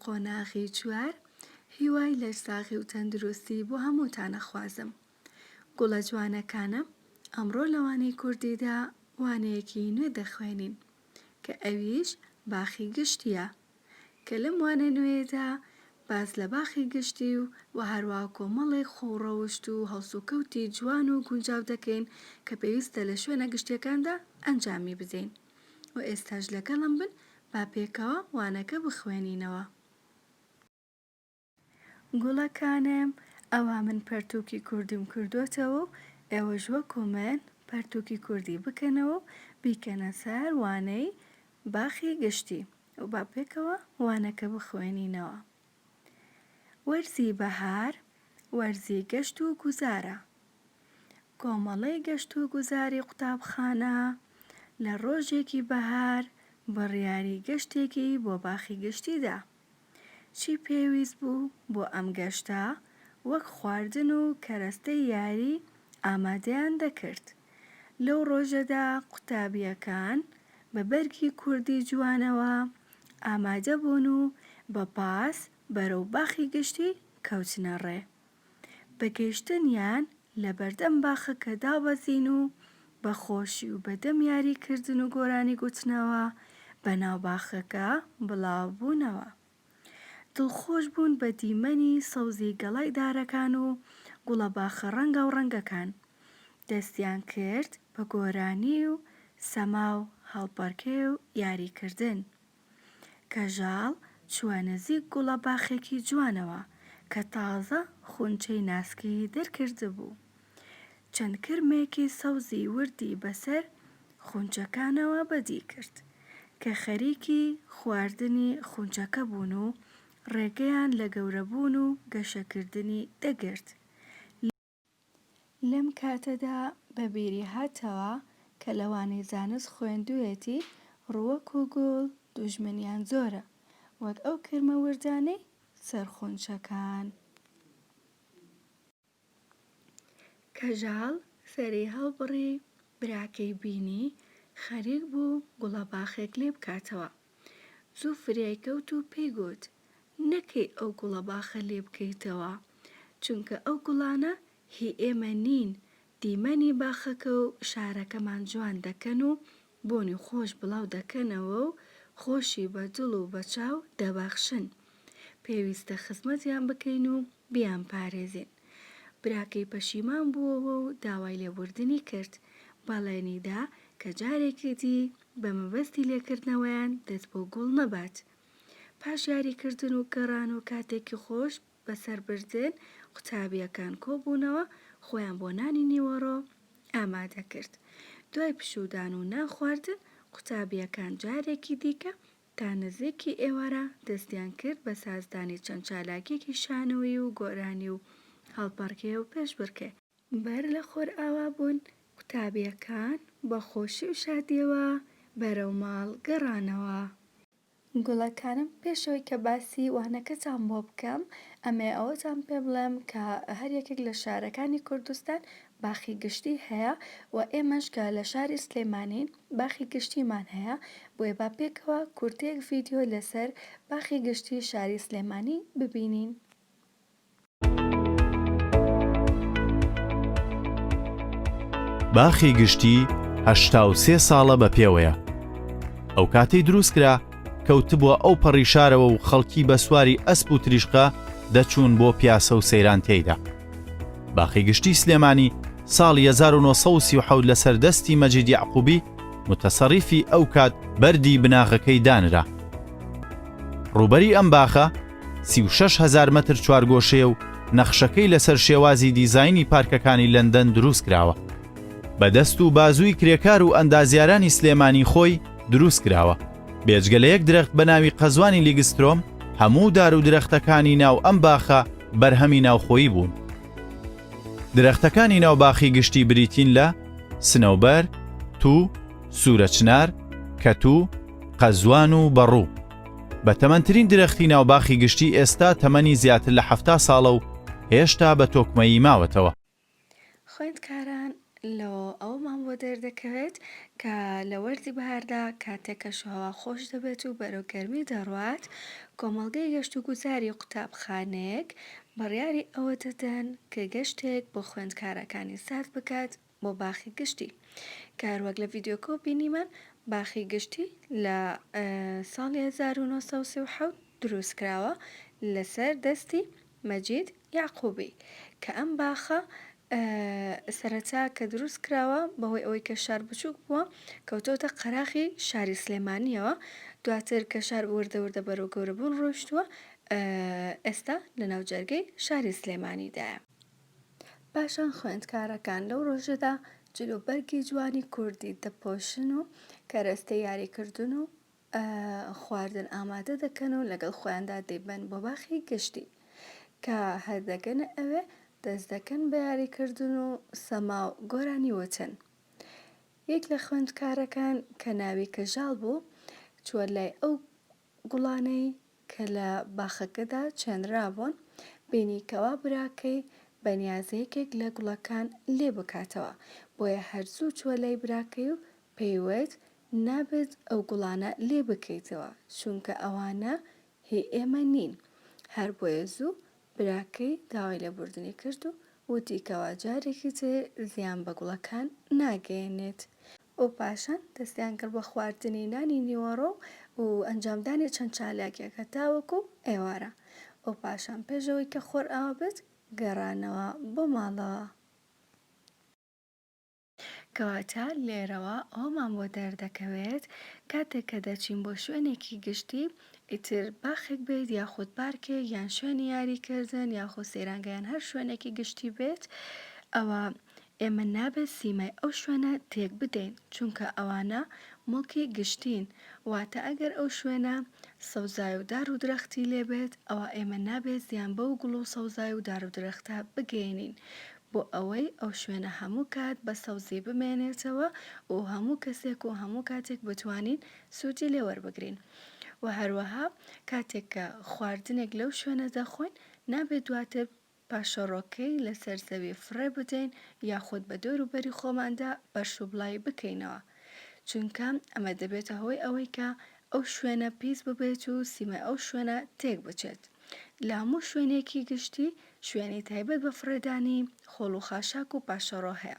قۆناغی چوار هیوای لەشساغی و تەندروستی بۆ هەمووتان ئەخوازم گوڵە جوانەکانم ئەمڕۆ لە وانەی کوردیدا وانەیەکی نوێ دەخوێنین کە ئەویش باخی گشتیە کە لەم وانە نوێیەدا باس لە باخی گشتی و و هەروەها کۆمەڵێک خووڕەوشت و هەڵسوکەوتی جوان و گونجاو دەکەین کە پێویستە لە شوێنە گشتیەکاندا ئەنجامی بدەین و ئێستاش لەگەڵم بن با پێکەوە وانەکە بخوێنینەوە. گوڵەکانم ئەوا من پەرتوکی کوردیم کردۆتەوە و ئێوەش وەکو من پەرتوکی کوردی بکەنەوە و بیکەنە سەر وانەی باخی گشتی و با پێکەوە وانەکە بخوێنینەوە. وەرزی بەهار وەرزی گەشت و گوزارە. کۆمەڵەی گەشت و گوزاری قوتابخانە لە ڕۆژێکی بەهار بڕیاری گەشتێکی بۆ باخی گشتی دا. چی پێویست بوو بۆ ئەم گەشتە، وەک خواردن و کەرەستەی یاری ئامادەیان دەکرد. لەو ڕۆژەدا قوتابییەکان بە بەرگی کوردی جوانەوە ئامادە بوون و بە پاس بەرەو باخی گشتی کەوتنە ڕێ. بە گەیشتنیان لە بەردەم باخەکە دابەزین و بە خۆشی و بە دەم یاری کردن و گۆرانی گوتنەوە بە ناو باخەکە بڵاو بوونەوە. دڵخۆش بوون بە دیمەنی سەوزی گەڵای دارەکان و گوڵە باخە ڕەنگاوڕەنگەکان. دەستیان کرد بە گۆرانی و سەما و هەڵپەڕکێ و یاری کردن. کەژاڵ چووە نزیک گوڵە باخێکی جوانەوە کە تازە خونچەی ناسکی دەرکردبوو. چەند کرمێکی سەوزی وردی بەسەر خونچەکانەوە بەدی کرد کە خەریکی خواردنی خونچەکە بوون و ڕێگەیان لە گەورەبوون و گەشەکردنی دەگرت. لەم کاتەدا بە بیری هاتەوە کە لە وانەی زانست خوێندوویەتی ڕووەک و گوڵ دوژمنیان زۆرە وەک ئەو کرمە وردانەی سەر خونچەکان. کەژاڵ سەری هەڵبڕی براکەی بینی خەریک بوو گوڵەباخێک لێ بکاتەوە. زوو فریای کەوت و پێی گوت، نەکەی ئەو گوڵەباخە لێ بکەیتەوە، چونکە ئەو گوڵانە هی ئێمە نین، دیمەنی باخەکە و شارەکەمان جوان دەکەن و بۆنی خۆش بڵاو دەکەنەوە و خۆشی بە دڵ و بە چاو دەبەخشن. پێویستە خزمەتیان بکەین و بیانپارێزین. براکەی پەشیمان بووەوە و داوای لێبوردنی کرد. بەڵێنی دا کە جارێکی دی بە مەبەستی لێکردنەوەیان دەست بۆ گوڵ نەبات. پاش یاریکردن و گەڕان و کاتێکی خۆش بەسەربردن، قوتابییەکان کۆبوونەوە، خۆیان بۆ نانی نیوەڕۆ ئامادە کرد. دوای پشوودان و نان خواردن، قوتابییەکان جارێکی دیکە تا نزیکی ئێوارە دەستیان کرد بە سازدانی چەند چالاکییەکی شانۆیی و گۆرانی و هەڵپەڕکێ و پێشبڕکێ. بەر لە خۆرئاوابوون، قوتابییەکان بە خۆشی و شادییەوە بەرەو ماڵ گەڕانەوە. گوڵەکانم پێش ئەوەی کە باسی وانەکەتان بۆ بکەم ئەمەوێ ئەوەتان پێ بڵێم کە هەر یەکێک لە شارەکانی کوردستان باخی گشتی هەیە و ئێمەش کە لە شاری سلێمانین باخی گشتیمان هەیە بۆیە با پێکەوە کورتەیەک ڤیدیۆ لەسەر باخی گشتی شاری سلێمانی ببینین. باخی گشتی 83 ساڵە بە پێوەیە. ئەو کاتەی دروست کرا کەوتبووە ئەو پەڕی شارەوە و خەڵکی بە سواری ئەسپ و تریشقە دەچوون بۆ پیاسە و سەیران تێیدا. باخی گشتی سلێمانی ساڵی 1937 لەسەر دەستی مەجید یەعقوبی متەسەڕیفی ئەو کات بەردی بناغەکەی دانرا. ڕووبەری ئەم باخە 36 هەزار مەتر چوارگۆشەیە و نەخشەکەی لەسەر شێوازی دیزاینی پارکەکانی لەندەن دروست کراوە. بە دەست و بازووی کرێکار و ئەندازیارانی سلێمانی خۆی دروست کراوە. بێجگە لە یەک درەخت بە ناوی قەزوانی لیگسترۆم، هەموو دار و درەختەکانی ناو ئەم باخە بەرهەمی ناوخۆیی بوون. درەختەکانی ناو باخی گشتی بریتین لە، سنەوبەر، توو، سوورەچنار، کەتوو، قەزوان و بەڕوو. بەتەمەنترین درەختی ناو باخی گشتی ئێستا تەمەنی زیاتر لە 70 ساڵە و هێشتا بە تۆکمەیی ماوەتەوە. خوێندکاران. لەوەوە ئەوەمان بۆ دەردەکەوێت کە لە وەرزی بەهاردا کاتێک کەشوهەوا خۆش دەبێت و بەرەو گەرمی دەڕوات، کۆمەڵگەی گەشتوگوزاری قوتابخانەیەک بڕیاری ئەوە دەدەن کە گەشتێک بۆ خوێندکارەکانی ساز بکات بۆ باخی گشتی کە هەروەک لە ڤیدیۆکەوە بینیمان باخی گشتی لە ساڵی 1937 دروست کراوە لەسەر دەستی مەجید یەعقوبی کە ئەم باخە سەرەتا کە دروست کراوە بەهۆی ئەوەی کە شار بچووک بووە کەوتۆتە قەراخی شاری سلێمانیەوە دواتر کە شار وردە وردە بەرەو گەورەبوون ڕۆیشتووە ئێستا لە ناو جەرگەی شاری سلێمانیدایە. پاشان خوێندکارەکان لەو ڕۆژەدا جلوبەرگی جوانی کوردی دەپۆشن و کەرەستەی یاریکردن و خواردن ئامادە دەکەن و لەگەڵ خۆیاندا دەیبەن بۆ باخی گشتی. کە هەر دەگەنە ئەوێ دەست دەکەن بە یاریکردن و سەما و گۆرانی وتن. یەک لە خوێندکارەکان کە ناوی کەژاڵ بوو چووە لای ئەو گوڵانەی کە لە باخەکەدا چێنرابوون، بینی کەوا براکەی بەنیازە یەکێک لە گوڵەکان لێ بکاتەوە، بۆیە هەر زوو چووە لای براکەی و پێی وت، نابێت ئەو گوڵانە لێ بکەیتەوە، چونکە ئەوانە هی ئێمە نین. هەر بۆیە زوو براکەی داوای لێبوردنی کرد و وتی کەوا جارێکی تر زیان بە گوڵەکان ناگەیەنێت. و پاشان دەستیان کرد بە خواردنی نانی نیوەڕۆ و ئەنجامدانی چەند چالاکیەک هەتاوەکو ئێوارە و پاشان پێش ئەوەی کە خۆر ئاوا بێت گەڕانەوە بۆ ماڵەوە. کەواتە لێرەوە ئەوەمان بۆ دەردەکەوێت کاتێک کە دەچین بۆ شوێنێکی گشتی ئیتر باخێک بێت یاخود پارکێک یان شوێنی یاریکردن یاخود سەیرانگە یان هەر شوێنێکی گشتی بێت ئەوە ئێمە نابێت سیمای ئەو شوێنە تێک بدەین، چونکە ئەوانە موڵکی گشتین، واتە ئەگەر ئەو شوێنە سەوزای و دار و درەختی لێ بێت، ئەوا ئێمە نابێت زیان بەو گوڵ و سەوزای و دار و درەختە بگەیەنین، بۆ ئەوەی ئەو شوێنە هەموو کات بە سەوزی بمێنێتەوە و هەموو کەسێک و هەموو کاتێک بتوانین سوودی لێ وەربگرین. وە هەروەها کاتێک کە خواردنێک لەو شوێنە دەخۆین، نابێت دواتر پاشەڕۆکەی لەسەر زەوی فڕێ بدەین یاخود بە دەور و بەری خۆماندا پەرشوبڵاوی بکەینەوە چونکە ئەمە دەبێتە هۆی ئەوەی کە ئەو شوێنە پیس ببێت و سیمای ئەو شوێنە تێک بچێت لە هەموو شوێنێکی گشتی شوێنی تایبەت بە فڕێدانی خۆڵ و خاشاک و پاشەڕۆ هەیە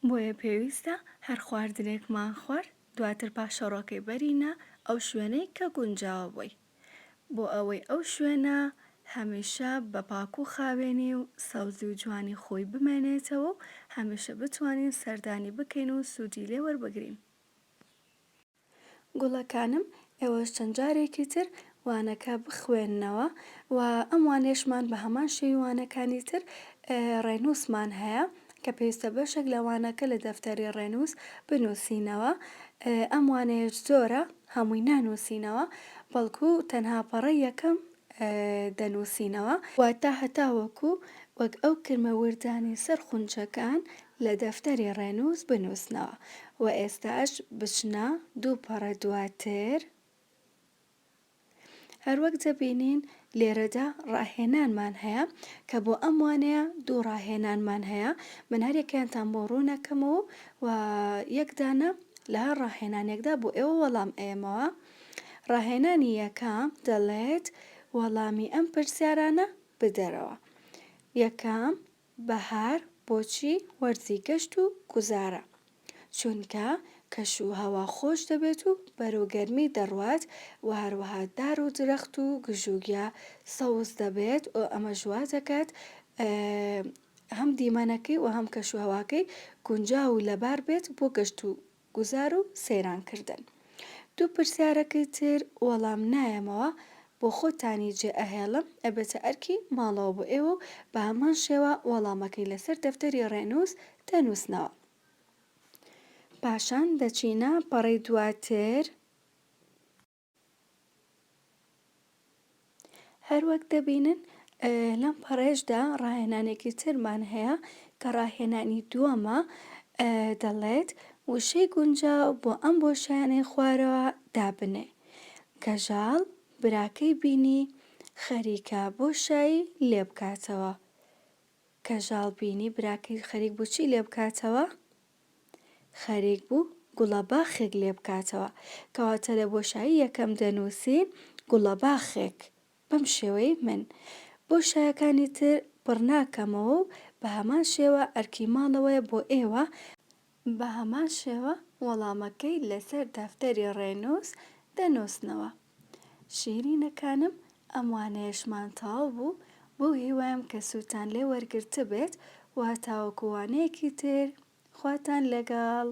بۆیە پێویستە هەر خواردنێکمان خوارد دواتر پاشەڕۆکەی بەرینە ئەو شوێنەی کە گونجاوە بۆی. بۆ ئەوەی ئەو شوێنە هەمیشە بە پاک و خاوێنی و سەوزی و جوانی خۆی بمێنێتەوە و هەمیشە بتوانین سەردانی بکەین و سوودی لێ وەربگرین. گوڵەکانم ئێوەش چەند جارێکی تر وانەکە بخوێننەوە و ئەم وانەیەشمان بە هەمان شێوی وانەکانی تر ڕێنووسمان هەیە کە پێویستە بەشێک لە وانەکە لە دەفتەری ڕێنووس بنووسینەوە ئەم وانەیەش زۆرە هەمووی نانووسینەوە بەڵکو تەنها پەڕەی یەکەم دەنووسینەوە. واتە هەتاوەکو وەک ئەو کرمە وردانەی سەر خونچەکان لە دەفتەری ڕێنووس بنووسنەوە و ئێستاش بچنە دوو پەڕە دواتر. هەروەک دەبینین لێرەدا ڕاهێنانمان هەیە کە بۆ ئەم وانەیە دوو ڕاهێنانمان هەیە من هەریەکەیانتان بۆ ڕوونەکەمەوە و یەک دانە لە هەر ڕاهێنانێکدا بۆ ئێوە وەڵام ئەیەمەوە ڕاهێنانی یەکەم دەڵێت وەڵامی ئەم پرسیارانە بدەرەوە یەکەم بەهار بۆچی وەرزی گەشت و گوزارە؟ چونکە کەش و هەوا خۆش دەبێت و بەرەو گەرمی دەڕوات و هەروەها دار و درەخت و گژوگیا سەوز دەبێت و ئەمەش وا دەکات هەم دیمەنەکەی و هەم کەش و هەواکەی گونجاو و لەبار بێت بۆ گەشت و گوزار و سەیران کردن. دوو پرسیارەکەی تر وەڵام نایەمەوە بۆ خۆتانی جێ ئەهێڵم ئەبێتە ئەرکی ماڵەوە بۆ ئێوە و بە هەمان شێوە وەڵامەکەی لەسەر دەفتەری ڕێنووس دەنووسنەوە. پاشان دەچینە پەڕەی دواتر. هەروەک دەبینن لەم پەڕەیەشدا ڕاهێنانێکی ترمان هەیە کە ڕاهێنانی دووەمە دەڵێت وشەی گونجاو بۆ ئەم بۆشایانەی خوارەوە دابنێ کەژاڵ براکەی بینی خەریکە بۆشایی لێ بکاتەوە کەژاڵ بینی براکەی خەریک بوو چی لێ بکاتەوە؟ خەریک بوو گوڵەباخێک لێ بکاتەوە. کەواتە لە بۆشایی یەکەم دەنووسین گوڵەباخێک بەم شێوەی من. بۆشایەکانی تر پڕ ناکەمەوە و بە هەمان شێوە ئەرکی ماڵەوەیە بۆ ئێوە، بە هەمان شێوە وەڵامەکەی لەسەر دەفتەری ڕێنووس دەنووسنەوە. شیرینەکانم ئەم وانەیەشمان تەواو بوو، بەو هیوایەم کە سوودتان لێ وەرگرتبێت و تاوەکو وانەیەکی تر خواتان لەگەڵ.